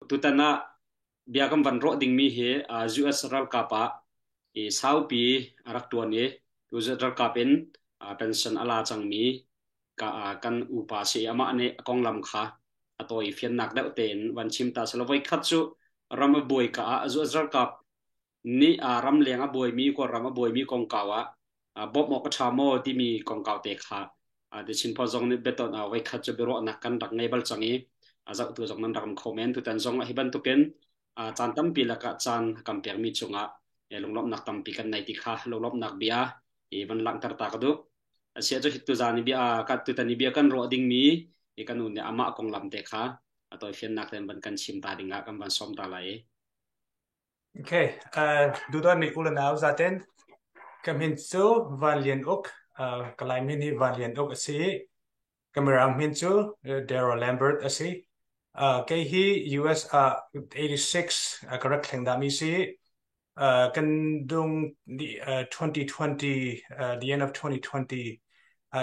Tutan ah bia kan van rawh dingmi hi US ralkap ah i saupi a rak ṭuan i US ralkap in pension a la cangmi kan upa si i amah nih a konglam kha a tawi fiannak deuh tein van chim ta selaw voi khat cu ram a buai ka ah US ralkap nih ramleng a buaimi Kawlram a buaimi kongkau ah bawmh awk a ṭha maw timi kongkau te kha The Chin Post zong nih biaton voi khat cu biaruahnak kan rak ngei bal cang i a zohtu zong nan rak um kho men. Tutan zong hi bantukin caan tampi lakah caan kan pekmi cungah lunglawmhnak tampi kan nei ti kha lunglawmhnak bia i van langhter ta ka duh. Asia cu tuzaan i bia tutan i bia kan ruah dingmi i kan u nih amah konglam te kha a tawifiannak tein van kan chim ta dingah kan van sawm ta lai. Okay, dudan mi ulanau zaten ka min cu Van Lian Uk, ka Lai min hi Van Lian Uk a si. Ka mirang min cu Daryl Lambert a si. Kei hi US ah 86 ka rak thleng dami si. Kan dung 2020, the end of 2020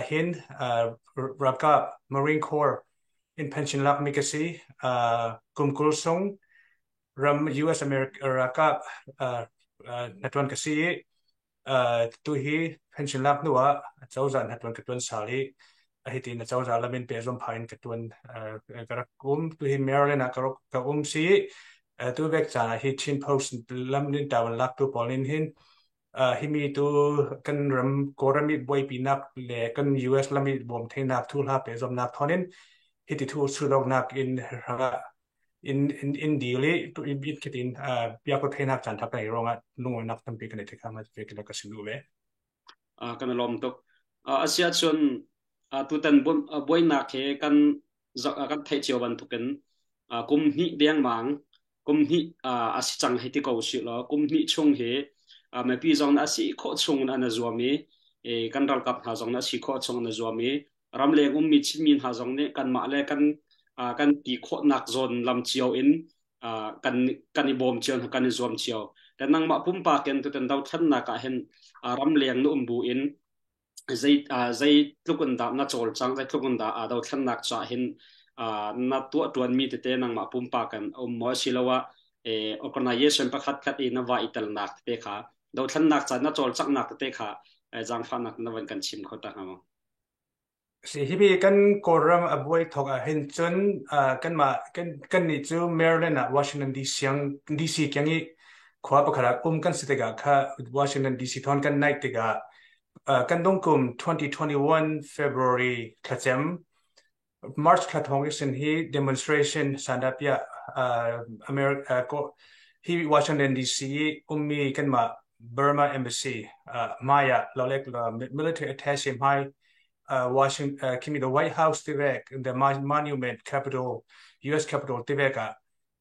hin ralkap Marine Corps in pension lak mi ka si. Kum 20 sung ram US America ralkap hna ka si i tu hi pension lak hnu ah cozah hna ka tuan sal i hiti na cozah lamin pe zom pha in ka tuan ka rak um. Tu hi Maryland ah ka um si. Tu vek ca hi Chin Post lam nin tawan lak tu pawl in hin himi tu kan ram Kawlram i buaipinak le kan US lam i bawm theinak thu hla pe zomnak thonin hiti thu suloknak in in in in deal i in bit khitin bia ko theinak chan thak nei ronga lungoi nak tampi kan thekha ma ve kila ka sinu ve. Kan lom tuk. Asia chun tutan buainak he kan kan theih cio bantukin kum hnih dengmang, kum hnih a si cang hei ti ko si law, kum hnih chung hi mipi zong na si khawh chung na zuam i kan ralkap hna zong na si khawh chung na zuam i ramleng ummi Chinmi hna zong nih kanmah le kan ti khawhnak zawn lam cio in kan kan i bawm cio hna, kan i zuam cio. Kan nangmah pumpak in tutan dothlennak ah hin ramleng na um bu in zei tluk in dah na cawlcang, zei tluk in dah dothlennak caah hin na tuah ṭuanmi tete nangmah pumpak in um maw, asiloah organization pakhat khat i na va i telnak tete kha, dothlennak ca na cawlcanghnak tete kha zaangfahnak na van kan chim kho ta hnga maw? Si hibi kan Kawlram a buai thawk ah hin cun kanmah kan nih cu Maryland ah Washington DC DC kyang i khua pakhat ah um kan si tikah kha Washington DC thon kan naih tikah kan dongkum 2021 February thlacem March thla thawng isin hi demonstration sandapia America hi Washington DC ummi kanmah Burma Embassy hmai ah lolek military attache hmai Washington kimi the White House tivek the monument Capitol US Capitol tivek ah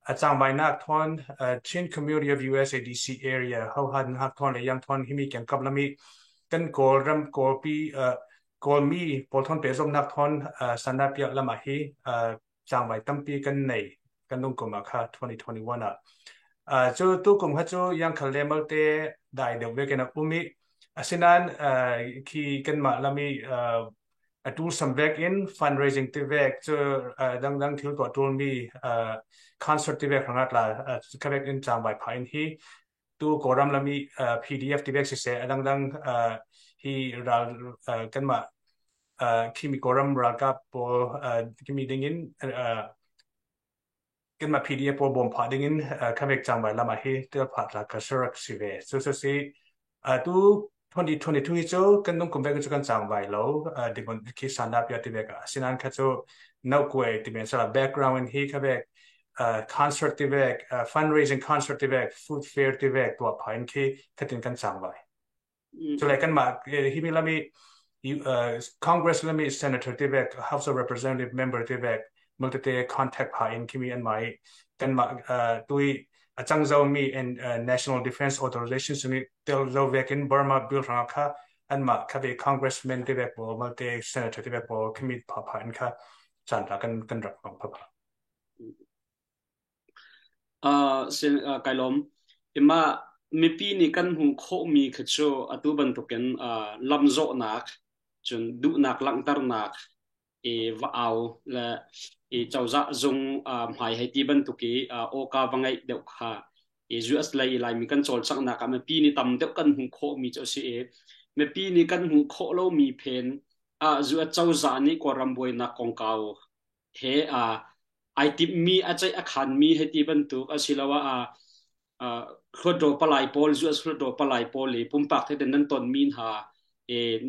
a changbai thon Chin Community of USA DC area ho han hak thon le yang thon himi kan kap lami kan kawl ram kawlpi kawlmi pawl thon pe zom nak thon sanapia lama hi changbai tampi kan nei kan nung kum ah kha 2021 ah. Cu tu kum kha cu yang khal le malte dai deuh ve kana umi asinan khi kan mah lami atu samvek in fundraising ti vek cu dangdang thil tuah tul mi concert ti vek hangat la khavek in changbai pha in hi tu Kawlram lami PDF ti vek siseh adangdang hi ral kanmah khimi Kawlram ralkap pawl khimi dingin kanmah PDF pawl bawm phah dingin khavek changbai lama hi tel phah tla ka sarak si ve. So so si tu 2022 hi cu kan nung kum vek cu kan chang vai lo dimon khi sanda pia ti vek sinan kha cu no kuai ti men sala background in hi kha vek concert ti vek, fundraising concert ti vek, food fair ti vek tua phain khi khatin kan chang vai. So like kan ma hi mi lami Congress lami senator ti vek, House of Representative member ti vek multite contact pha in kimi an mai kan ma tui a chang zo mi and National Defense Authorization sungi tel zo vekin Burma bill ranga kha an ma kha ve congressman te vek bo malte senator te vek bo kimi pha pha in kha chan ta kan kan rak pang pha pha. Sin kai lawm. Ima mipi nih kan hmuh khawhmi kha cu atu bantukin lamzawhnak cun duhnak langhternak i va au le I cozah zung hmai hei ti bantuk i awka va ngeih deuh kha i US lei i Laimi kan cawlcanghnak ah mipi nih tam deuh kan hmuh khawhmi cu a si i mipi nih kan hmuh khawh lomi phen US cozah nih Kawlram buainak kongkau he ai timhmi a ceih a khanmi hei ti bantuk asiloah Hluttaw palai pawl US Hluttaw palai pawl i pumpak te nan tonmi hna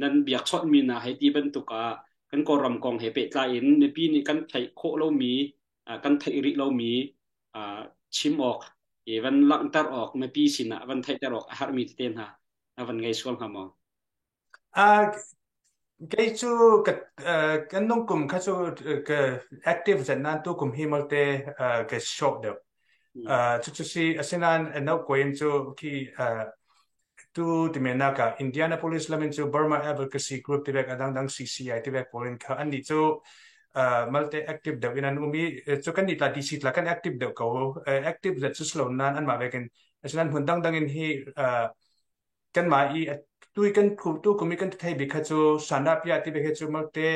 nan biakchawnhmi hna hei ti bantuk ah kan Kawlram kong he pehtlai in mipi nih kan theih khawh lomi kan theih rih lomi chim awk i van langhter awk mipi sinah van theihter awk a herhmi tete hna na van ngei sual hnga maw? Kei cu kan nung kum kha cu ka active zet nain tu kum hi malte ka short deuh. Cucu si asinain no koin cu khi tu timenak ah Indianapolis lamin cu Burma Advocacy Group tibek adang dang CCI tibek pawl in kha annih cu malte active deuh in an um i cu kan nih tla DC tla kan active deuh ko. Active zet cu si lo nain anmah vekin asinain hmun dangdang in hi kanmah i tu i kan tu kum i kan thei bik kha cu sanapia ti bik hi cu malte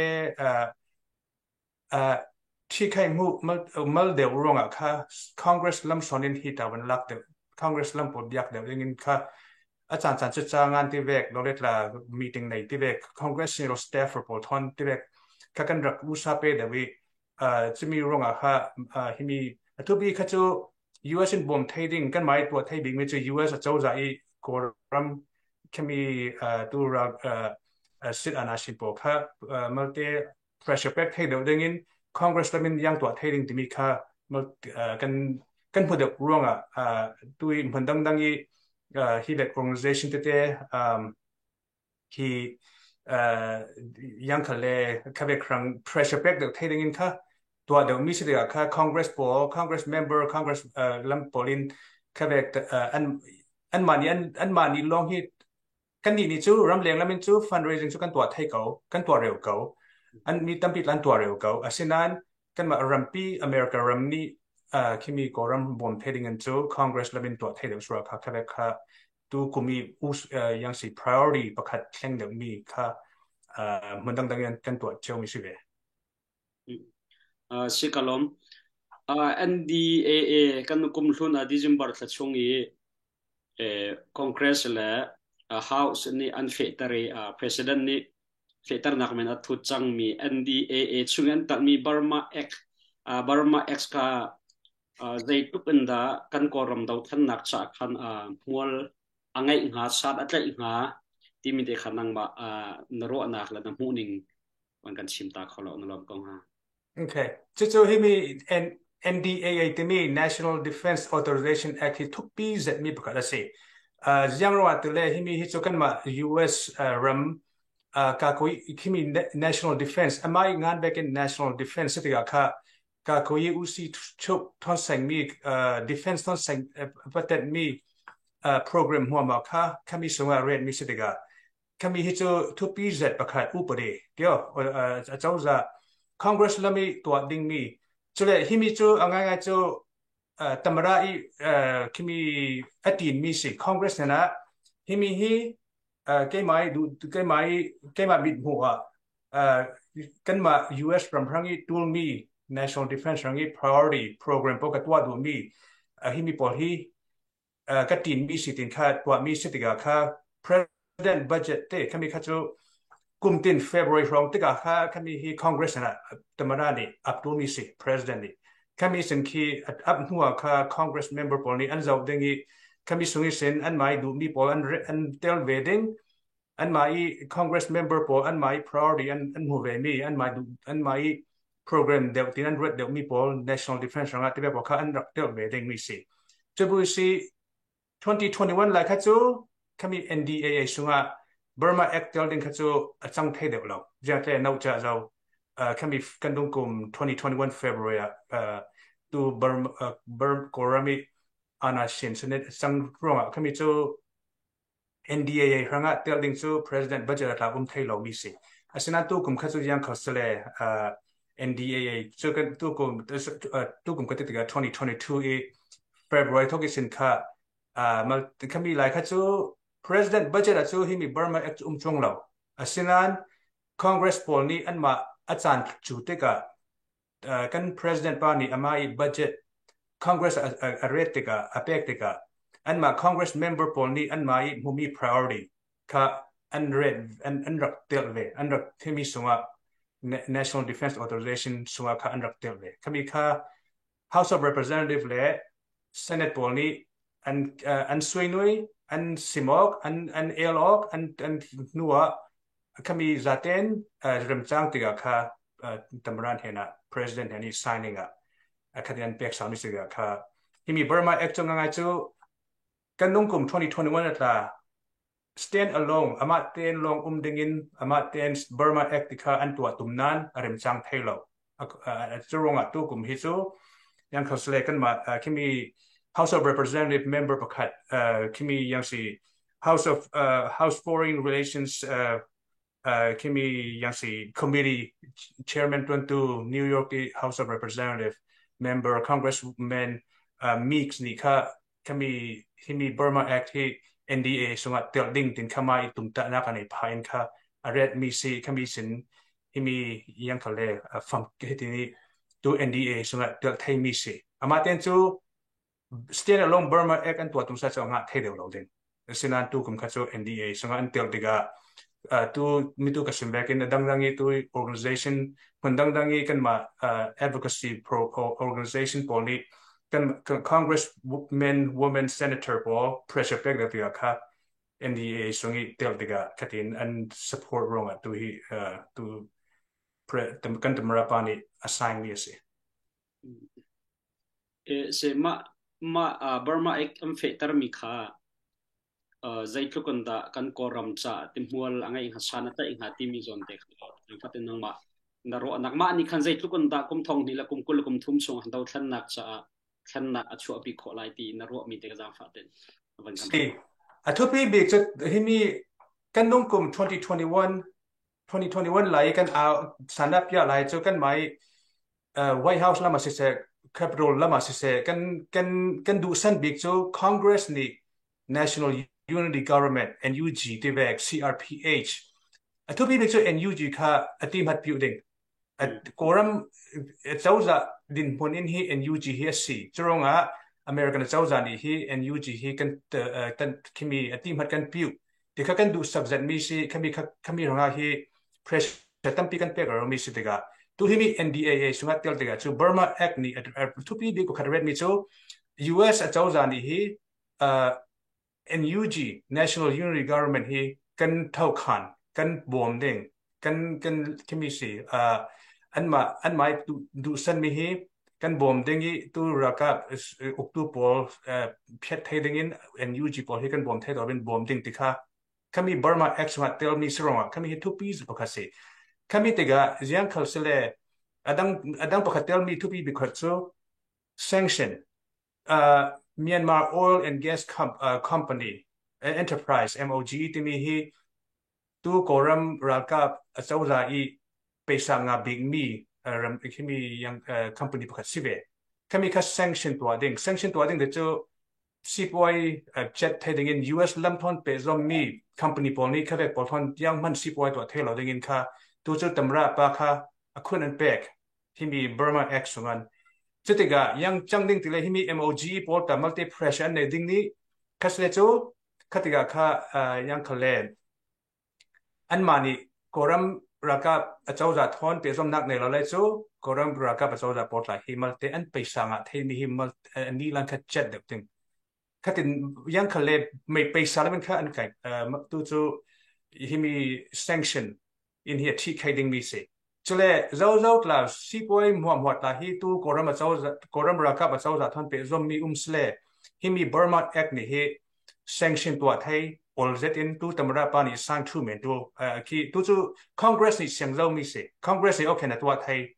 thi khai mu mal deuh ruangah kha Congress lam son in hi ta van lak deuh Congress lam pawl biak deuh ding in kha a caan caan cu ca ngan ti vek lolet la meeting nei ti vek congressional staffer pawl thon ti vek kha kan rak usa pe deuh i cumi ruangah kha himi atubi kha cu US in bawm thei ding kan mai tuah thei bik mi cu US acozah i Kawlram khami tu ra sit ana sin pawl kha malte pressure pek thei deuh ding in Congress lamin yang tuah thei ding timi kha kan kan hmu deuh ruangah tu i hmun dangdang i hi le organization tete hi yang kha le khabe khrang pressure pek deuh thei ding in kha tuah deuh mi si tikah kha Congress pawl Congress member Congress lam pawl in khabe an an mah nih an mah nih lawng hi kan nih nih cu ramleng lam in cu fundraising cu kan tuah thei ko, kan tuah reu ko, an mi tampi lan tuah reu ko. Asinain kanmah rampi America ram nih khimi Kawlram bawm thei ding in cu Congress lam in tuah thei deuh sura kha khabe kha tu kum i yang si priority pakhat thleng deuh mi kha hmun dangdang in kan tuah cio mi si ve. Si ka lawm. NDAA kan kum hlun ah December thla chung i Congress le House nih an fehter i President nih fehternak men a thut cangmi NDAA chung an tatmi Burma Act Burma Act kha zeitluk in dah kan Kawlram dothlennak caah khan hmual a ngeih hnga, sat a tlaih hnga timi te kha nangmah na ruahnak le na hmuhning van kan chim ta kho lo na lawm ko hnga. Okay. Cucu hi mi NDAA timi National Defense Authorization Act hi thukpi zetmi pakhat a si. Ziang ruangah tule himi hi cu kanmah US ram ka koi khimi National Defense amai ngan bekin National Defense tikah kha ka koi UC chuk thon seng mi defense thon seng patet mi program huama kha khami sunga ret mi si tikah Khami hi cu thupi zet pakhat upadi tio acozah Congress lam i tuah dingmi cule himi cu a ngaingai cu tamara i khimi a tinmi si Congress hna himi hi keimah i keimah i keimah mit hmuh ah kanmah US ram hrang i tulmi National Defense hrang i priority program pawl ka tuah duhmi himi pawl hi ka tinmi si tin kha tuahmi si tikah kha president budget te khami kha cu kum tin February hrawng tikah kha khami hi Congress ah tamara nih aptu mi si president nih khami sin khi ap hnu ah kha Congress member pawl nih an zoh ding i khami sung i sin an mai duhmi pawl an tel ve ding an mah i Congress member pawl an mah i priority an hmu ve mi an mah an mah i program deuh tin an ruat deuh mi pawl national defense rangah te pawl kha an rak tel ve ding mi si cubu si 2021 lai kha cu khami NDAA sungah Burma Act tel ding kha cu a cang thei deuh lo jiate no cha zo khami kan dung kum 2021 February ah tu Burma Burma Korami ana sin senate sang ruangah khami cu NDAA hrangah tel ding cu President budget a tlak um thei lomi si. Asinain tu kum kha cu yang kho sile NDAA cu kan tu kum ka ti tikah 2022 i February thok i sin kha khami lai kha cu President budget ah cu hi mi Burma Act um chung lo. Asinain Congress pawl nih anmah a caan cu tikah Kan president pa nih ama i budget Congress a ret tikah, a pek tikah, anmah Congress member pawl nih anmah i hmumi priority kha an ret, an rak telh ve, an rak thimi sungah National Defense Authorization sungah kha an rak telh ve. Khami kha House of Representative le Senate pawl nih an suinui, an simok, an el awk, an hnu ah khami zaten remcang tikah kha tamran he na president he ni signing ah khat an pek sami si kha. Himi Burma Act cu ngai cu kan nung kum 2021 atla stand alone, ama ten long um dingin, ama ten Burma Act kha an tua tum nan remchang thei lo. Churunga tu kum hi chu yang khosle kan ma khimi House of Representative member pakhat, khimi yang si House of House Foreign Relations khimi yang si committee chairman 22 New York House of Representative member Congressman Meeks ni kha khami himi Burma Act hi NDA sungah tel ding tin khama i tumta na kan i pha in kha a mi si khami sin himi yang khale fam hi ni tu NDA sungah tel thei mi si. Ama ten chu stand alone Burma Act an tua tum sa chu nga thei deu lo ding. Sinan tu kum kha chu NDA sungah an tel diga tu mitu ka sim back in dang dang i tu organization hun dang dang i kan ma advocacy pro organization pawl nih kan congressmen, women, senator pawl pressure pek da tiga kha NDA sungi tel tiga khatin an support ronga tu hi tu kan tumra pa ni assign mi ase. E se ma ma Burma Act am fe tar mi kha zeitluk an dah kan Kawlram ca ti hmual a ngei hnga, san a tlaih hnga timi zawn te kha fatin nangmah na ruahnak, mah nih khan zeitluk an dah kum thong hnih le kum 20 kum thum chung dothlennak caah thlennak a chuahpi khawh lai ti na ruahmi te ka zaangfah ten van kan. Si a thupi bik cu himi kan nung kum 2021 lai kan sanap pia lai cu kan mai White House lama siseh, Capitol lama siseh, kan duh san bik cu Congress nih National Unity Government NUG tivek CRPH a thupi bik cu NUG kha ati mat piu ding. Kawlram cozah dinhmun in hi NUG hi a si. Curongah American cozah nih hi NUG hi kan kan khimi ati mat kan piu ti kha kan duh sak mi si. Khami khami ranga hi pressure tampi kan pek ro mi si tikah tu hi mi NDAA sunga tel tikah cu Burma Act nih thupi bik khat ret mi cu US acozah nih hi NUG National Unity Government hi kan thokhan, kan bawm ding, kan khimi si an mai du san mi hi kan bawm ding i tu ralkap uktu pawl phiat thei ding in NUG pawl hi kan bawm thei do bin bawm ding ti kha khami Burma Act sungah telmi sirongah khami hi thupi zu pakhat si. Khami tikah ziang khal sile adang pakhat telmi thupi bikhat cu sanction Myanmar Oil and Gas Company Enterprise MOG timi hi tu Kawlram ralkap acozah i peisa nga bik mi ram khimi yang company pakhat si ve. Khami kha sanction tuah ding, sanction tuah ding te cu sipuai chet thei ding in US lam thon pe zom mi company pawl nih kha vek pawl thon yang man sipuai tuah thei lo ding in kha tu cu tamra pa kha akhun an pek himi Burma Act sungan. Cutikah yang chang ding tile himi MOG pawl ta multi pressure an nei ding ni khasle cu khatika kha yang khalen anmah nih Kawlram ralkap acozah thawn pehzawmnak nei lo lai cu Kawlram ralkap acozah pawl tla hi malte an peisa ngah theimi hi ni lan kha chet deuh ting khatin yang khal le mei peisa le kha an kai tu cu himi sanction in hi thi khai ding mi si. Chule zo zo tla sipuai muam huat ta hi tu Kawlram acozah, Kawlram ralkap acozah thawn pehzawm mi um sle himi Burma Act ni hi sanction tuah thei ol zet in tu tamra pa nih sang thu men tu khi tu cu Congress nih siang zo mi si. Congress nih okay na tuah thei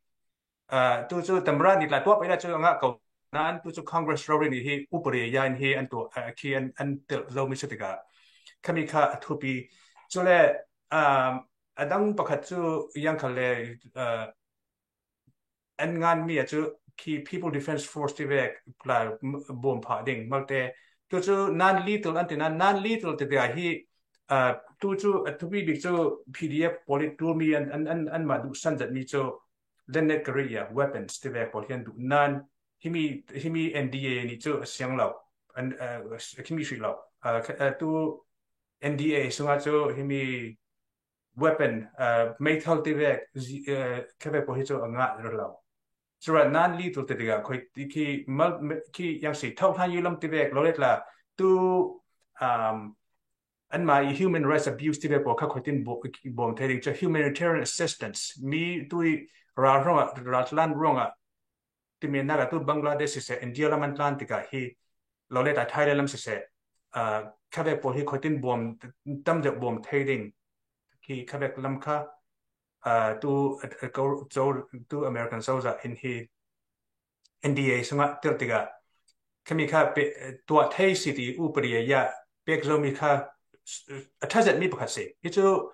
tu cu tamra nih la tuah pe la cu nga ko nan tu cu Congress ro ni hi upare yan hi an tu khi an tel zo mi si tikah khami kha athupi. Chule adang pakhat cu yang khal le an ngan mi cu khi People Defense Force ti vek la bom pha ding malte tu cu non lethal an ti nan non lethal ti te hi tu cu thupi bik cu PDF polit tu mi an ma du san zat mi cu Lenet Korea weapons ti ve pawl hian duh nan himi himi NDA nih cu a siang lo an khimi hri lo tu NDA sungah cu himi weapon meithal ti ve khe pawl hi cu a ngah lo. Cura nan li tu te tikah khoi khi mal khi yang si thau hlan yu lam ti vek lo let la tu an ma i human rights abuse ti ve po kha khoi tin bom the ding cha humanitarian assistance mi tu ra ronga ratlan ronga ti me na tu Bangladesh se India lam an tlan tikah hi lo let a Thailand lam se se kha ve po hi khoi tin bom tam deuh bom the ding khi kha vek lam kha tu tu American cozah in hi NDA sungah tel tikah khami kha tuah thei si ti upadi ya pek zomi kha a thazet mi pakhat si. Hi cu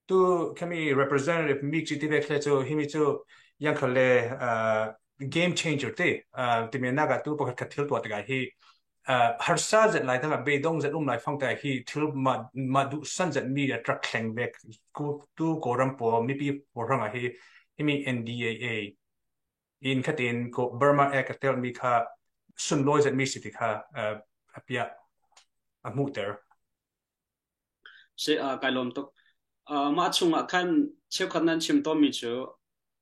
tu khami representative mi chi ti vek cu himi cu yang khale game changer te ti me naga tu pakhat khat thil tuah tikah hi harsa zet lai thanga beidong zet um lai fang ta hi thil ma ma du san zet mi a truck thleng vek ku tu koram po mi pi po ranga hi himi NDAA in khatin ko Burma Act tel mi kha sun loi zet mi si ti kha apia a mu ter. Si kai lawm tuk. Mah chungah khan cheukhat nan chim tawnmi cu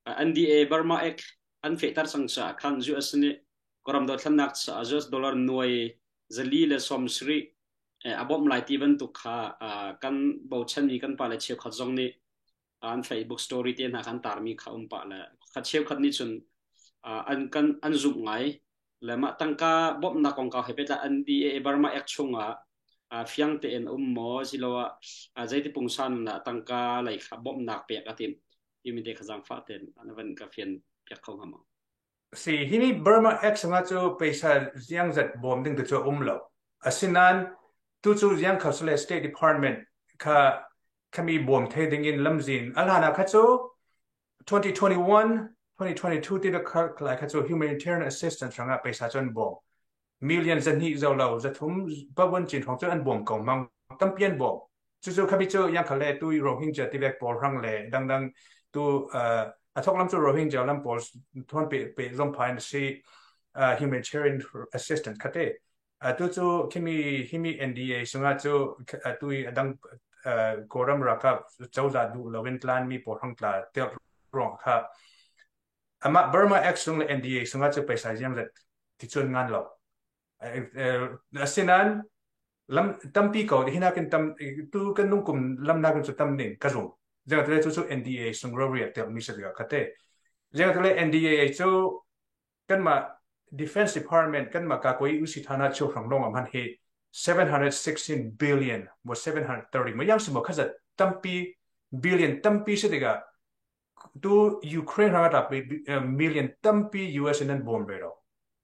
NDA Burma Act an fehter cang caah khan US nih Kawlram dothlennak caah US dollar nuai 470 a bawmh lai ti bantuk kha kan bochanmi kan pale cheukhat zong nih an Facebook story te hna kan tarmi kha um pah le kha cheukhat nih cun an kan an zumh ngai le mah tangka bawmhnak kongkau he pehtlai NDAA Burma Act chungah fiang tein um maw siloah zeiti pungsan lah tangka lei kha bawmhnak pek a tim timi te kha zaangfah tein an van ka fian piak kho hnga maw? Si hi Burma Act sangah cu peisa ziang zat bawm ding te cu um lo. Asinain tu cu ziang kha sale State Department kha khami bawm the ding in lamzin alhana kha cu 2021 2022 ti kha lai kha cu humanitarian assistance rangah peisa cu an bawm million zahnih zo lo zathum pawan chin hong cu an bawm ko mang tampi an bawm. Cucu khabi cu yang khale tu Rohingya tivek pawl rang le dangdang tu a thok lam cu Rohingya lam pawl thon pe pe zong phain si humanitarian assistance khate tu cu khimi himi NDA sunga cu tu adang koram raka chawza du lowin tlan mi pawl hang tla tel rong kha ama Burma Act sung le NDA sunga cu paisa ziang zat ti chun ngan lo. Asinan lam tampi ko hinakin tam tu kan nung kum lam nakin cu tam ning ka zum jang tele cu cu NDA sung ro ria tel mi se khate jang tele NDA cu kanmah Defense Department kanmah ka koi usi thana chu hrang long am han hi 716 billion mo 730 mo yang simo khazat tampi billion tampi se diga tu Ukraine rang ta million tampi US in an bom ve ro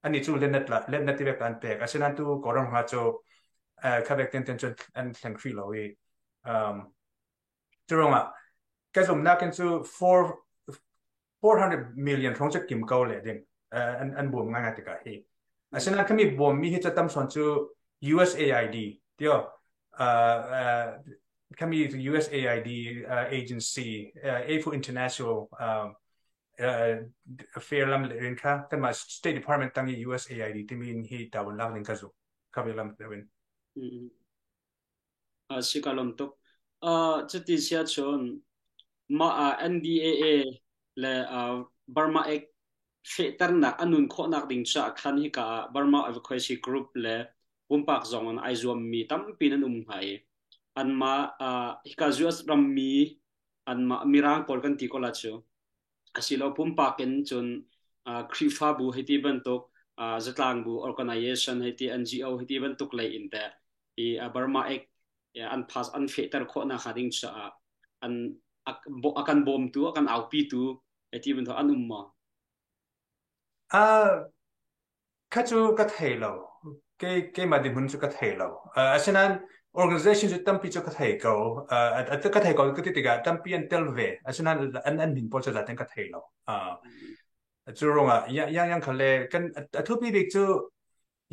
ani chu lenet la lenet ti kan pek asinan tu korang ha chu khabek ten ten chun an thleng khri lo i churonga ka zum nakin chu 4 400 million rong chu kim ko le ding an an bom nga nga tika hi asinan khami bom mi hi cha tam son chu USAID tio khami USAID agency A for International affair lam le rin kha kan ma State Department tangi USAID timi hi tawon lak ning ka zu khabi lam lewin. Si ka lom tuk. Cuti sia chun ma NDAA le Burma Act fehternak anun khawhnak ding cha khan hi ka Burma Advocacy Group le pumpak zong an ai zuam mi tampi nan um hnga i anma hika US rammi anma mirang pawl kan ti ko la chu asilo pumpak in cun Khrihfabu hei ti bantuk zatlang bu organization hei ti NGO hei ti bantuk lei in te i Burma Act an pass an fehter khawhnak hnga ding caah an akan bawmtu akan aupitu hei ti bantuk an um maw? Kha cu ka thei lo. Ke keimah dirhmun cu ka thei lo. Asinain organization cu tampi cu ka thei ko. Ka thei ko ka ti tikah tampi an tel ve. Asinain an min pawl cu zaten ka thei lo. Cu ruangah yang yang khal le kan a thupi bik cu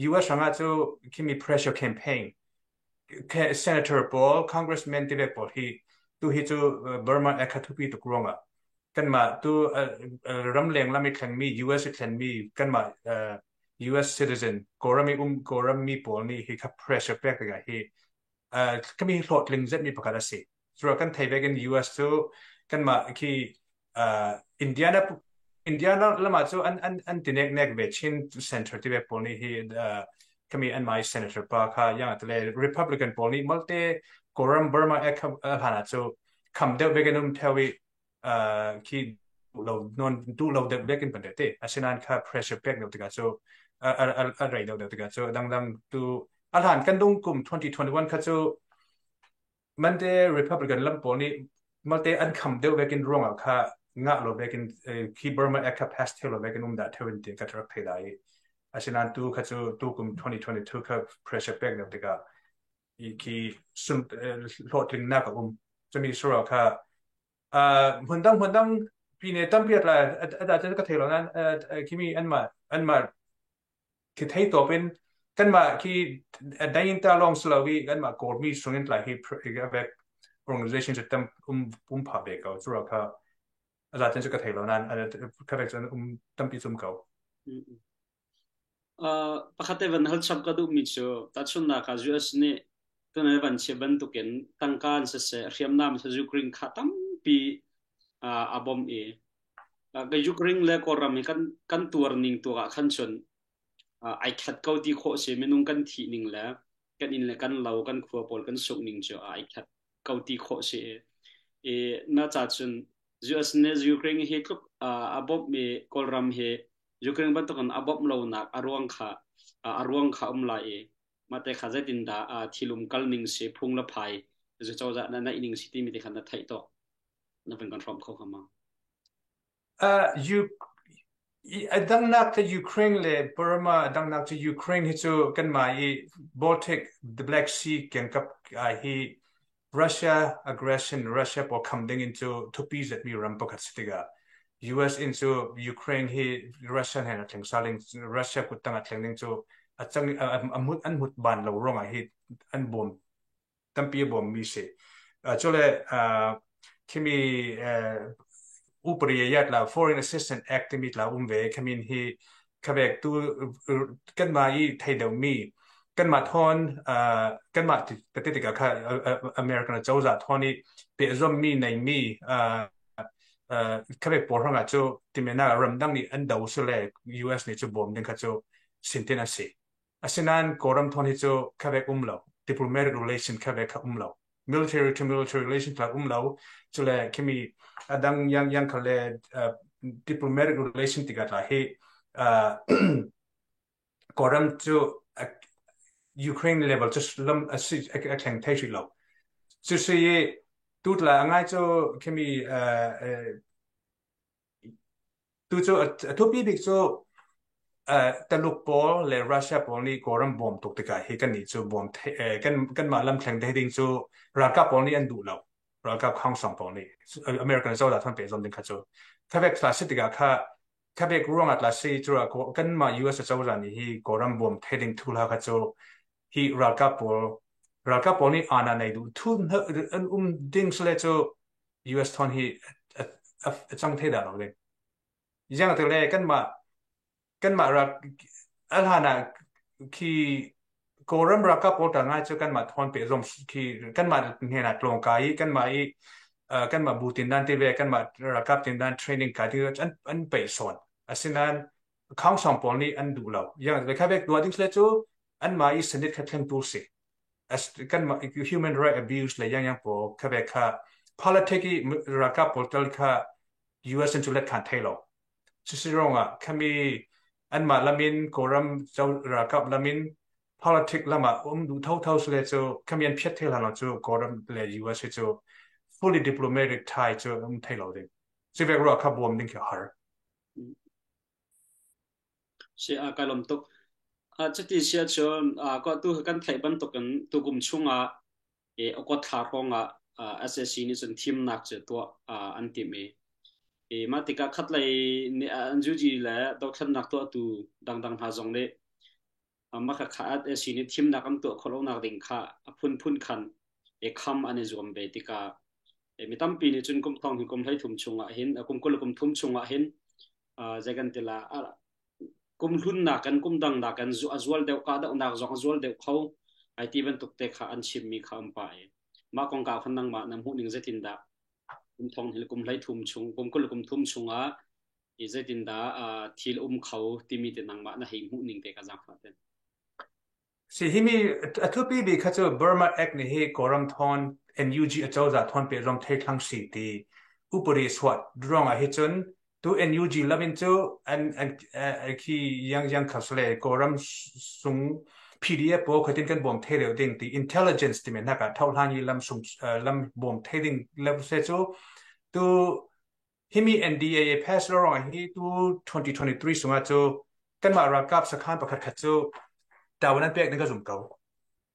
US rangah cu khimi pressure campaign senator pawl, congressman ti ve pawl hi tu hi cu Burma e kha thupi tuk ruangah. Kanmah tu ramleng lam i thlengmi, US i thlenmi kanmah US citizen Kawlram i um Kawlram mi pawl nih hi kha pressure pek tikah hi kami hlawhtling zetmi pakhat a si. Cura kan thei vekin US cu kanmah khi Indiana Indiana lama cu an ti nek nek ve Chin Center ti ve pawl nih hi kami an mai senator pa kha yang tele Republican pawl nih malte Kawlram Burma ek hlan ah cu kham deuh vekin um theo i khi lo non du lo deuh vekin pan te. Asinain kha pressure pek deuh tikah cu a rei deuh deuh tikah cu dangdang tu a hlan kan dung kum 2021 kha cu mante Republican lam pawl nih malte an kham deuh vekin ruangah kha ngah lo vekin khi Burma Act kha pass theu lo vekin um dah theu in ti ka rak thei dai. Asinain tu kha cu tu kum 2022 kha pressure pek deuh tikah khi sun hlawhtlinnak a um cumi sura kha hmundang pine tampi atla ada cun ka thei lo nan khimi anmah anmah khi thei tawp in kanmah khi dain ta long slo i kanmah Kawlmi sungin tlai hi vek organization cu tam um um pha ve ko sura kha aza cun ka thei lo nan ka vek cun um tampi cum ko. Pakhat te van hal chap ka duhmi cu tahchunhnak ah US nih tunai van chia bantukin tangka in siseh hriamnam siseh Ukraine kha tampi a bawmh i ka Ukraine le Kawlram hi kan tuar ning tu ah khan cun ai khat ko ti khawh si. Minung kan thih ning le kan inn le kan lo kan khua pawl kan sungh ning cu ai khat ko ti khawh si i na ca cun US nih Ukraine hi tluk a bawmhmi Kawlram hi Ukraine bantukin a bawmh lonak a ruang kha um lai i mah te kha zeitindah thilum kal ning si, phung le phai zu cozah na naih ning si timi te kha na theih tawk na van kan hrawm kho kha ma? Uh, a dangnak cu Ukraine le Burma, a dangnak cu Ukraine hi cu kanmah i Baltic, the Black Sea kengkap hi Russia aggression, Russia pawl kham ding in cu thupi zetmi ram pakhat si tikah US in cu Ukraine hi Russia he a thleng saling Russia kuttang a thleng ding cu a cang a mut an mut ban lo ruangah hi an bawm tampi a bawmmi si. Cule khimi upari la Foreign Assistance Act timi tla um ve khamin hi khabek tu kanmah i thei deuhmi kanmah thawn kanmah ka ti tikah kha American cozah thawn i pehzommi neimi khabek pawl hrangah cu timena ramdang nih an do sule US nih cu bawm ding kha cu sintin a si. Asinain Kawlram thawn hi cu khabek um lo, diplomatic relation khabek kha um lo, military to military relation kha um lo. Cule khimi adang yang yang kha le diplomatic relation tikah tla hi Kawlram cu Ukraine level cu lam a si a thleng thei hrih lo. Cu si i tutla ngai cu khimi tu cu a thupi bik cu Taluk pawl le Russia pawl nih Kawlram bawm tuk tikah hi kan nih cu bawm kan kanmah lam thleng thei ding cu ralkap pawl nih an duh lo. Ralkap khongsong pawl nih American cozah thon pe zom ding kha cu khabek tla si tikah kha khabek ruangah tla si cu kanmah US cozah nih hi Kawlram bawm thei ding thu hla kha cu hi ralkap pawl nih ana nei duh thu an um ding sle cu US thon hi a cang thei dah lo ding. Yang te le kanmah rak a hlan ah khi Kawlram ralkap pawl ta ngai cu kanmah thon pe zong khi kanmah hnen ah tlawng kai i kanmah i kanmah bu tin dan te ve kanmah ralkap tin dan training kai ti an peih sawn. Asinain khongsong pawl nih an duh lo. Yang te kha vek tuah ding sle cu anmah i Senate kha thleng tu si as kan human right abuse le yang yang pawl kha ve kha politic i ralkap pawl tel kha US in cu let khan thei lo. Cusi ruangah khami anmah lamin Kawlram ralkap lamin politic lamah um duh thotho sile cu khami an phiat thei hlan lo cu Kawlram le US hi cu fully diplomatic tie cu um thei lo ding. Civek ruah kha bawm ding khi har. Si a kai lom tuk. Cuti sia cun ko tu kan theih bantukin tukum chungah e okot thla hrawng ah SAC nih cun thimnak cu tuah an timh i e mah tikah khatlei nih an juji le dothlennak tuahtu dangdang hna zong nih mah kha SAC nih thimnak an tuah khawh lonak ding kha a phunphun khan e kham an i zuam ve tikah. Mi tampi nih cun kum thong hi kum 13 chungah hin kum 20 kum thum chungah hin zei kan ti la, kum hlun nakin kum dang nakin a zual deuh, kahdohnak zong a zual deuh kho ai ti bantuk te kha an chimmi kha um pah i mah kongkau khan nangmah na hmuh ning zeitindah, kum thong hi kum 13 chung, kum 20 kum thum chungah i zeitindah thil um kho timi te nangmah na hei hmuh ning te ka zaangfah ten. Si himi a thupi bi kha cu Burma Act nih hi Kawlram thawn NUG acozah thawn pe zong thei thlang si ti upadi suat ruangah hi cun tu NUG lamin cu an an khi yang yang khasle Kawlram sung PDF pawl khatin kan bawm thei deuh ding ti intelligence ti men haka thohlan i lam sung lam bawm thei ding lam se cu tu himi NDAA pass lo ruangah hi tu 2023 sungah cu kanmah ralkap sakhan pakhat khat cu tawan an pek ding ka zum ko.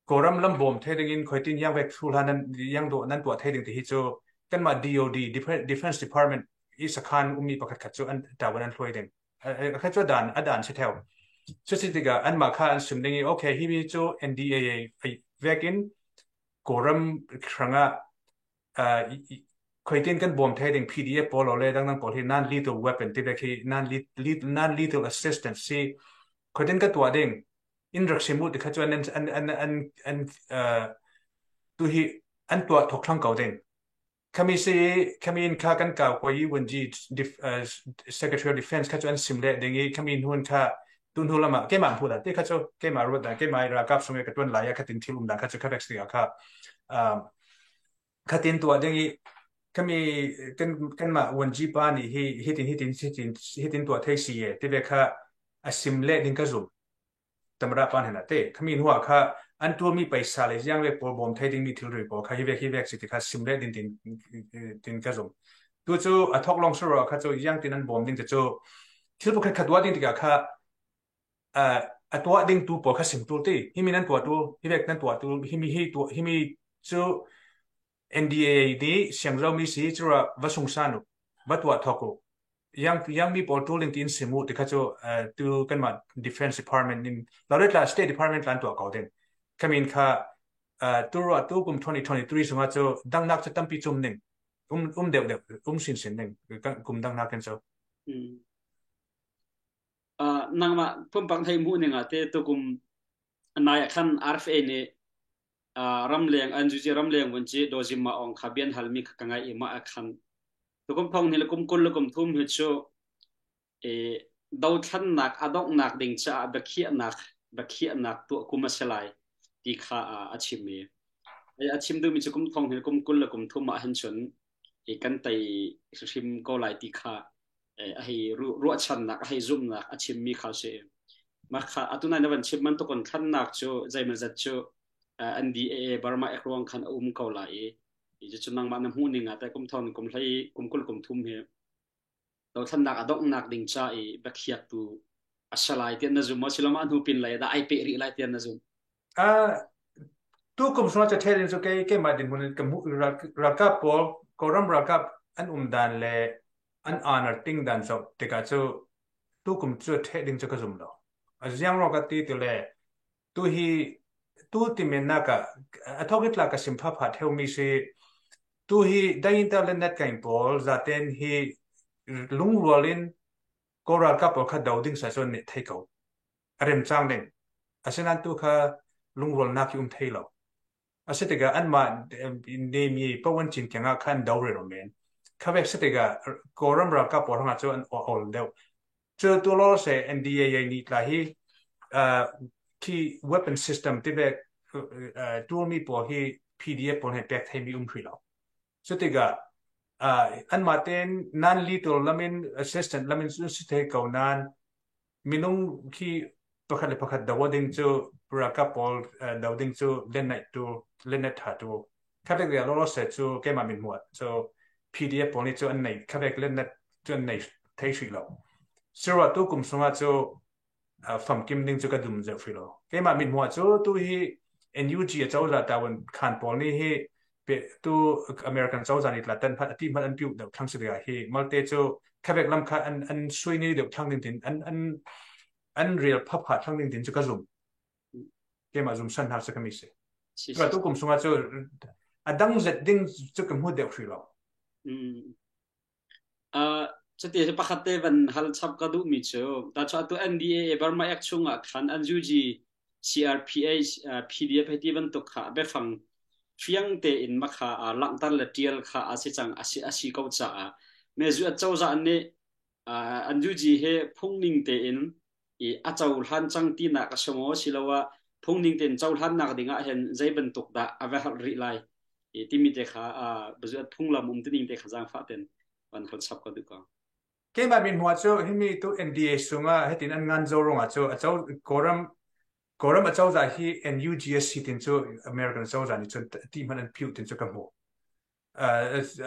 Kawlram lam bawm the ding in khoitin yang vek thu hlan nan yang do nan tuah the ding ti hi cu kanmah DOD, Defense Department i sakhan ummi pakhat khat cu an tawan an hluai ding. Kha cu dan a dan si theo. Cu si tikah anmah kha an sim ding i okay, hi mi cu NDAA vek in Kawlram hrangah khoitin kan bawm thai ding PDF pawl le dangdang pawl hi non lethal weapon ti khi non lethal assistance si khoitin ka tuah ding in rak simu ti kha chu an an an an an tu hi an tuah thok thlang ko ding khami si khami in kha kan kau ko i wenji Secretary of Defense kha chu an sim le ding i khami hun kha tu hnu lama keimah phu da te kha chu keimah ruat da keimah ralkap sung ka tuan lai kha tin thil um da kha chu kha vek si kha khatin tuah ding i kami kan kanmah wanji pa nih hi hitin hitin hitin hitin tuah thei si ye ti ve kha a sim le ding ka zum tamra pan hena te khami nuwa kha an tuami paisa le jiang le pawl bawm thei ding mi thilri pawl kha hi vek hi vek si ti kha sim le din tin tin ka zum. Tu cu a thok long suro kha cu yang tin an bawm ding te cu thil pakhat khat tuah ding tikah kha a tuah ding tu pawl kha sim tu ti hi mi nan tuah tu hi vek nan tuah tu hi mi hi tu hi mi cu NDAA nih siangzo mi si cu va sung san u, va tuah thok u, yang yang mi pawl tooling tin simu ti kha cu tu kanmah Defense Department in la State Department lan tuah ko ding kamin kha tu ro tu kum 2023 sungah cu dangnak cu tampi chum ning um um deuh deuh um sin sin ning kum dangnak kan so. Nangmah pumpak thei mu ning ah te tukum nai ah khan RFA nih ramleng an juji ramleng vun ci dozim ma ong kha bian halmi kha ka ngai i ma khan tukum phong ni le kum 20 le kum thum hi chu e dothlannak a donghnak ding caah biakhiahnak tuah kum a si lai ti kha a chim i a chim duhmi cu kum thong hi kum 20 le kum thum ah hin cun i kan tei hrim ko lai ti kha a hei ruahchannak, a hei zumhnak a chimmi kha si. Mah kha atu nai na van chim bantuk in thlannak cu zeimawzat cu NDAA Burma Act ruang khan a um ko lai i cucu nangmah na hmuh ning ah teh kum thong kum hlei kum 20 kum thum hi dothlannak a donghnak ding ca i biakhiaktu a si lai tiah na zum maw, siloma a hnu pin lei dah ai peh rih lai tiah na zum? Tu kum sung ca ṭhel in cu kei keimah dinhmun in ka hmuh ralkap pawl Kawlram ralkap an um dan le an honor ting dan zoh tikah cu tu kum cu ṭheh ding cu ka zum lo. A ziang ruang ka ti ti le tu hi tu ti men nak ah a thok i tla ka sim phapha theumi si tu hi dayinta le net kain pawl zaten hi lungrual in Kawl ralkap pawl kha do ding sa cun nih thei ko a rem cang ding. Asinain tu kha lungrualnak hi um thei lo. A si tikah anmah nemi pawan cin keng ah khan do rero men. Kha vek si tikah Kawlram ralkap pawl hangah cu an awl deuh. Cu tu lo se NDAA nih tla hi khi weapon system ti vek tour mi pawl hi PDF pawl he pek thei mi um hrih lo. Cu tikah anmah tein non lethal lamin assistant lamin si thei ko nain minung khi pakhat le pakhat do ding cu ralkap pawl do ding cu lennaih tu lennaih tha tu khavek ria lo se cu keimah min muat so PDF pawl nih cu an nei khavek lennet cu an nei thei hrih lo. Sirwa tu kum sungah cu famkim ding cu ka dum zeu hrih lo keimah min muat cu. Tu hi NUG a cozah tawon khan pawl nih hi tu American cozah nih tla tan phat ati hmat an piu deuh thlang si hi malte cu khavek lam kha an an sui ni deuh thlang ding tin an an an real phapha thlang ding tin cu ka zum keimah zum san har se kami se tu kum sungah cu a dang zet ding cu ka hmu deuh hrih lo. Cuti pakhat te van hal chap ka duhmi cu ta chu atu NDAA Burma Act chungah khan NUG CRPH PDF hei ti bantuk kha biafang fiang tein makha langhter le tial kha a si cang a si ko caah mezu a cozah nih NUG he phungning tein i a cohlan cang tinak a si maw siloah phungning tein cohlannak ding ah hin zei bantuk dah a va herh rih lai i timi te kha phunglam um tining te kha zaangfah ten van hal chap ka duh ko. Keimah min hmuah cu himi tu NDA sungah hitin an ngan zo rungah cu a co Kawlram Kawlram acozah hi NUGSC tin cu American cozah nih cun ti hmanh an phiu tin cu ka hmuh.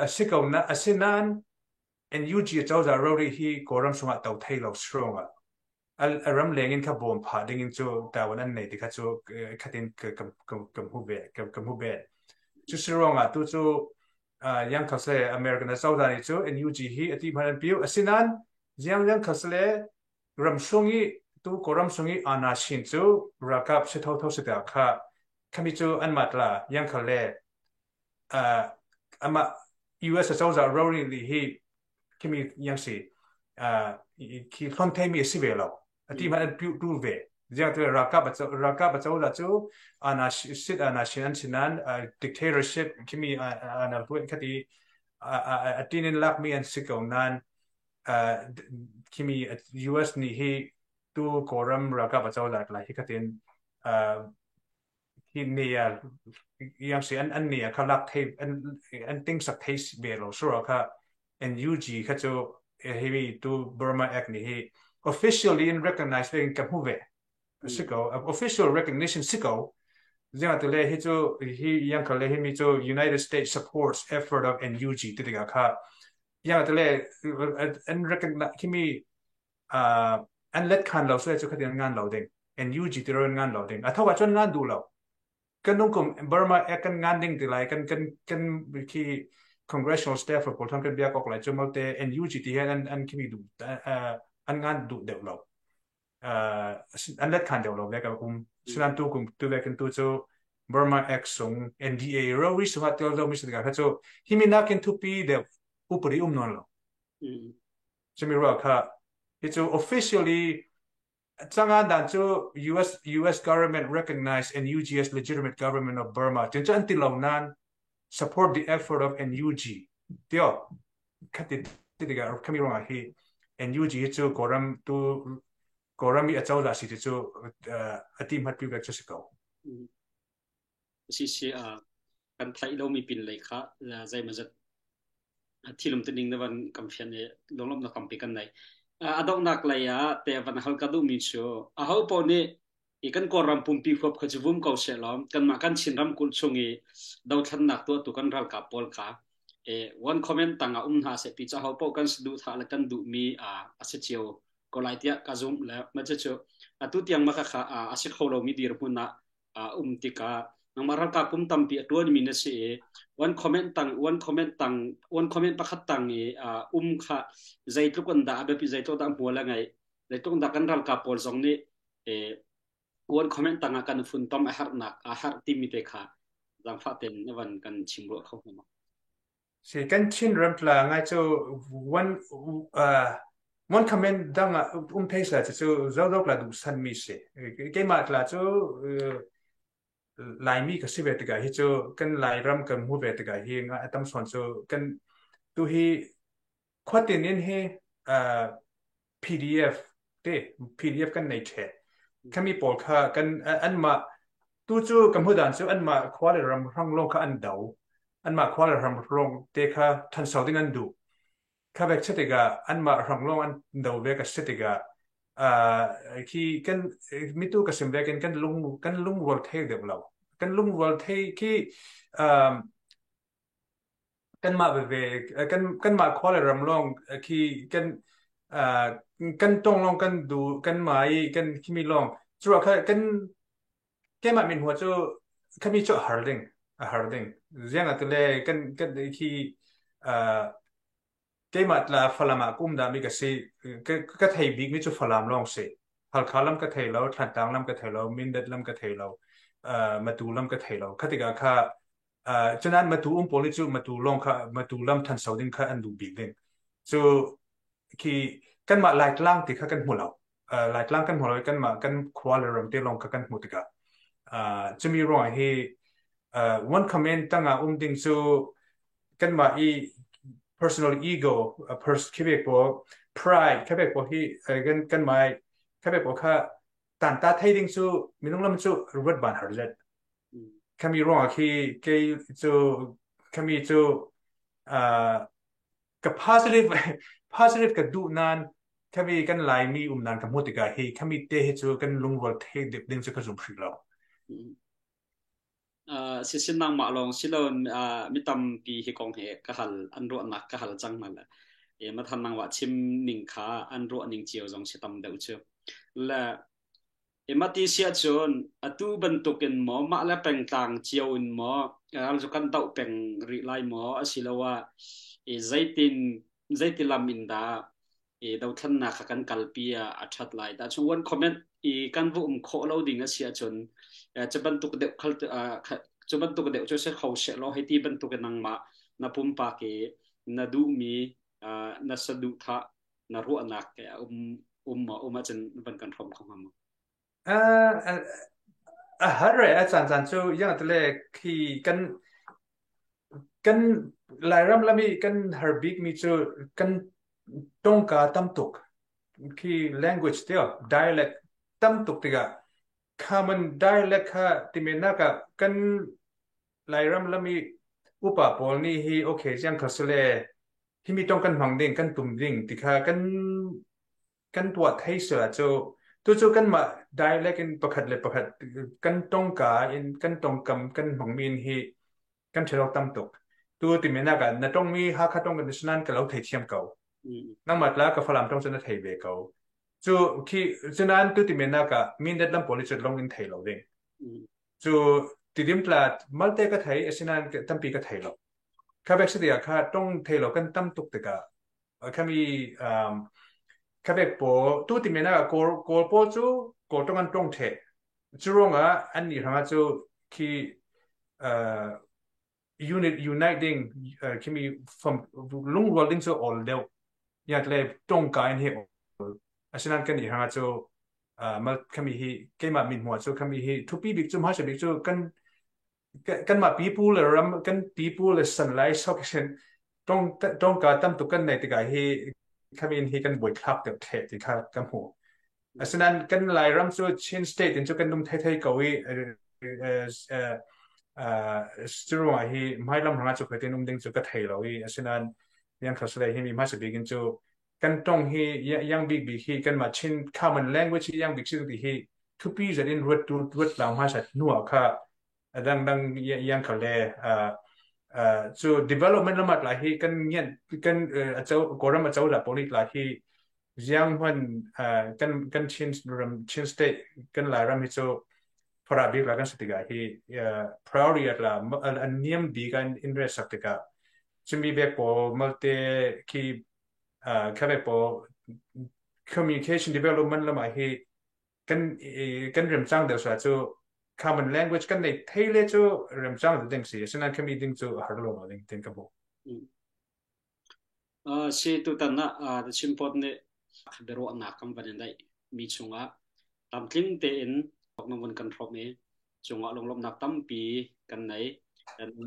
A si ko na asinain NUG cozah rori hi Kawlram sungah to thei lo strong a ram leng in kha bawm phah ding in cu tawan an nei ti kha cu khatin ka hmu ve ka hmu ve. Cu si ruangah tu cu yang khasle American cozah nih cu NUG hi ati hman an piu. Asinain yang yang khasle ram sung i tu Kawlram sung i ana shin cu ralkap si tho tho si ta kha khami cu an matla yang khale ama US cozah rori li hi khimi yang si khi hlon thei mi si ve lo ati man an piu tu ve ziang te ralkap ralkap cozah cu ana sit ana shin an sinan dictatorship khimi ana hluen khati atinin lak mi an si ko nan khimi US ni hi tu Kawlram ralkap cozah lai hi khatin hi ne yang si an an ne kha lak thei an an ting sak thei ve lo sura kha NUG kha cu hi tu Burma Act ni hi officially in recognize ve ka hmu ve si ko. Official recognition si ko. Ziang te le hi cu hi yang kha le hi mi cu United States supports effort of NUG ti tikah kha yang te le an recognize khi mi an let khan lo so cu khatin ngan lo ding NUG ti ron ngan lo ding a thowa chon ngan du lo kan nung kum Burma e kan ngan ding ti lai kan kan kan khi congressional staff pawl thang kan bia kok lai chu malte NUG ti hian an an khi du an ngan du deuh lo an let khan deuh lo ve ka um sinan tu kum tu ve kan tu cu Burma Act sung NDA ro ri sunga tel lo mi sin ka chu himi nakin thupi deuh upari um non lo. Chumi ruah kha hi cu officially changan dan cu US government recognize NUG as legitimate government of Burma tin cu an ti lo nan support the effort of NUG tio khati ti tikah khami ruangah hi NUG hi cu Kawlram tu Kawlram i a cozah si ti cu a ti hmat pi cu si ko. Si si kan theih lomi pin lei kha zeimawzat thilum tining na van kam fian i lunglawmhnak tampi kan nei. A donghnak lei ah te van hal ka duhmi cu aho paoh nih i kan Kawlram pumpi huap kha cu vum ko seh law kanmah kan Chin ramkulh chung i dothlannak tuahtu kan ralkap pawl kha one comment tang ah um hna seh ti cu aho paoh kan saduhthah le kan duhmi a si cio ko lai tiah ka zumh. Le mah cucu atu tiang mah kha a si kho lomi dirhmun ah um tikah nangmah ralkap kum tampi a ṭuanmi na si i one comment tang one comment tang one comment pakhat tang i um kha zeitluk an dah a biapi, zeitluk dah hmual a ngeih, zeitluk dah kan ralkap pawl zong nih one comment tang ah kan funtom a herhnak a herh timi te kha zaangfah tein na van kan chim ruah kho hnga maw? Si kan Chin ram tla ngai cu one one comment dang ah um thei sla cu zo zo la duh san mi si. Keimah tla cu Laimi ka si ve tikah hi cu kan Lairam kan hmu ve tikah hi nga tam sawn cu kan tu hi khuatin in hi PDF te PDF kan nei ṭhe. Khami pawl kha kan anmah tu cu ka hmudan cu anmah khua le ram hrang lawng kha an do. Anmah khua le ram hrang te kha ṭhanso ding an duh. Kha vek che tikah anmah hrang lawng an do ve ka si tikah khi kan mitu ka sim ve kan lung kan lungrual thei deuh lo. Kan lungrual thei khi kanmah veve kan kanmah khua le ram lawng khi kan kan tong lawng kan du kan mai kan khimi lawng cu kha kan keimah min hua cu khami cu har ding a har ding ziang atule kan kan khi keimah tla Falam ah kum dah mi ka si ka thei bik mi cu Falam lawng si. Halkha lam ka thei lo, Thlantlang lam ka thei lo, Mindat lam ka thei lo, Matu lam ka thei lo. Kha tikah kha Cunan Matu um pawl nih cu Matu lawng kha, Matu lam thanso ding kha an duh bik ding. Cu khi kanmah Laitlang ti kha kan hmu lo. Laitlang kan hmu lo i kanmah kan khua le ram te lawng kha kan hmu tikah cumi ruangah hi one comment tangah um ding cu kanmah i personal ego, pers khibek pawl pride khibek pawl hi kan kanmah khibek pawl kha tanta thei ding cu minung lam cu ruat ban har zet. Khami ruangah khi kei cu khami cu ka positive positive ka duh nan khami kan Laimi um nan ka hmuh tikah hi khami te hi cu kan lungrual thei dip ding cu ka zum hrih lo. Sisin nangmah lawng silo mi tampi hi kong he ka hal, an ruahnak ka hal cang hna le e mathan nangmah chim ning kha an ruah ning cio zong si tam deuh cu le emati sia cun atu bantukin maw mah le pengtlang cio in maw ral cu kan doh peng rih lai maw, asiloah e zeitin zeitilam in dah i dothlennak kha kan kalpi ah a ṭhat lai dah chung one comment i kan va um khawh lo ding a si ahcun cu bantuk deuh khal cu bantuk deuh cu si kho seh law hei ti bantuk in nangmah na pumpak i na duhmi, na saduhthah, na ruahnak um um um ahcun van kan hrawm kho hnga maw? A har re a caan caan cu yang tele khi kan kan Lairam lami kan har bik mi cu kan tongka tam tuk khi language teo dialect tam tuk tikah common dialect kha timenak ah kan Lairam lami upa pawl nih hi okay ziang kha sile himi tong kan hmang ding, kan tum ding tikha kan kan tuah thei sila cu tucu kanmah dialect in pakhat le pakhat kan tongka in kan tongkam kan hmangmi in hi kan ṭhelo tam tuk. Tu timi nak ah na tongmi Hakha tong kan sinan ka lo thei thiam ko, nangmah tla ka Falam tong cu na thei ve ko cu khi cunan tu timi nak ah Mindat lam pawl cu long in thei lo ding cu Tidim tla Malte ka thei, asinan tampi ka thei lo. Kha bek sitia kha tong thei lo kan tam tuk tikah khami khabek pawl tu ti men ah Kawl Kawl pawl cu Kawl tong an tong the cu ruangah an nih hrangah cu khi unit unite ding khimi from lungrual ding cu all deuh yat le tong ka in he asinan kan nih hrangah cu mal khami hi keimah min hmuah cu khami hi thupi bik cu hmasa bik cu kan kanmah pipu le ram kan pipu le san lai sok sin tong tongka tam tuk kan nei tikah hi khamin hi kan buai thlak deuh the ti kha ka hmu. Asinain kan Lairam cu Chin state in cu kan nung thei thei ko i curuangah hi hmailam hrangah cu khoitin um ding cu ka thei lo i asinain yang khasle hi mi hmasa bik in cu kan tong hi yang bik bik hi kanmah Chin common language hi yang bik si ti hi thupi zat in ruat tu ruat lang hmasa hnuah kha dang dang yang kha le cu development lamat la hi kan ngian kan acho Kawlram acho la polit la hi ziang hman kan kan Chin ram, Chin state, kan Lai ram hi cu phara bik la kan satiga hi priority la an niam bi kan interest sak tikah chumi bek po malte khi khabe po communication development lama hi kan kan remcang deuh sa cu common language kan nei thei le cu remcang ding si, asinain khami ding cu har lo ding tin ka hmu. Si tutan ah The Chin Post nih biaruahnak kan van in daih mi chungah tlamtling tein na vun kan hrawm i cungah lunglawmhnak tampi kan nei.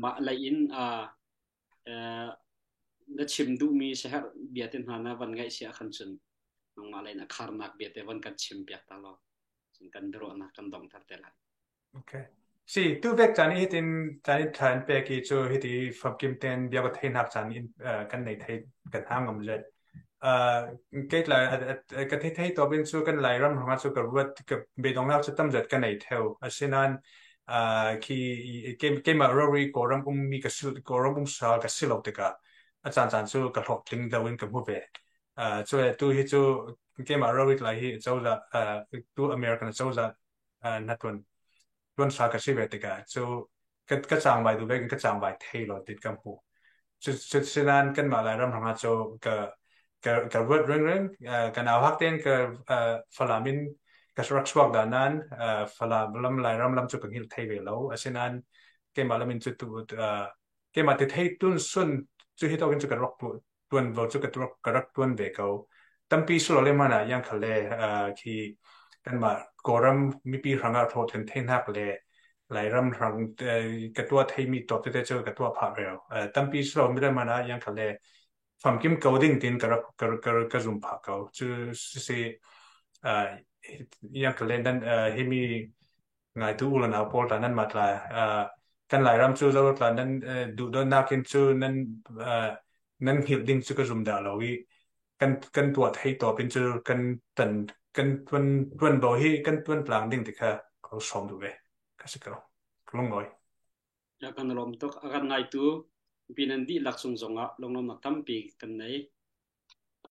Mah lei in na chim duhmi siaherh bia te hna na van ngaih si ahkhan cun nangmah lei in a kharnak bia te van kan chim piak ta law cun kan biaruahnak kan donghter te lai. Okay. Si, tu vek caan i hitin caan i than pek i cu hiti famkim ten bia ka thei nak caan in kan nei thei kan hang ngam zet. Kei tla ka thei thei to bin cu kan Lairam hanga cu ka ruat ka bedong nak cu tam zet ka nei theu. Asinan khi keimah rori Kawlram ummi ka sil Kawlram um sal ka si lo tikah a caan caan cu ka hlawk tling do in ka hmu ve. Cu tu hi cu keimah rori lai hi cozah tu American cozah na tuan tuan sa ka si ve tikah cu ka cangvai du ve ka cangvai thei lo tit ka hmu. Cu sinan kanmah Lairam hrangah cu ka ka ka ruat ringring ka nau hak ten ka Falam in ka rak chuak da nan Falam lam Lairam lam cu ka hngilh thei ve lo, asinain Keimah lamin cu tu keimah te thei tun sun cu hi tawkin cu ka rak tuanvo cu ka rak tuan ve ko. Tampi sulo le mana yang khal le khi kanmah Kawlram mipi hrangah hlawhtlin theinak le Lairam hrang ka tuah theimi tawk tete cu ka tuah phah reo. Tampi sulo mi le mana yang khal le famkim ko ding tin ka rak ka zum phah ko. Cu si yang khal le nan himi ngaitu u le nau pawl tla nan mah tla kan Lairam cu zo tla nan duhdawtnak in cu nan nan hngilh ding cu ka zum dah lo i kan kan tuah thei tawp in cu kan tan kan tuan tuanvo hi kan tuan tlang ding ti kha ko sawm duh ve ka si ko lungawi. Ya kan lawm tuk. A kan ngaitu pinan dihlak cung zongah lunglawmnak tampi kan nei.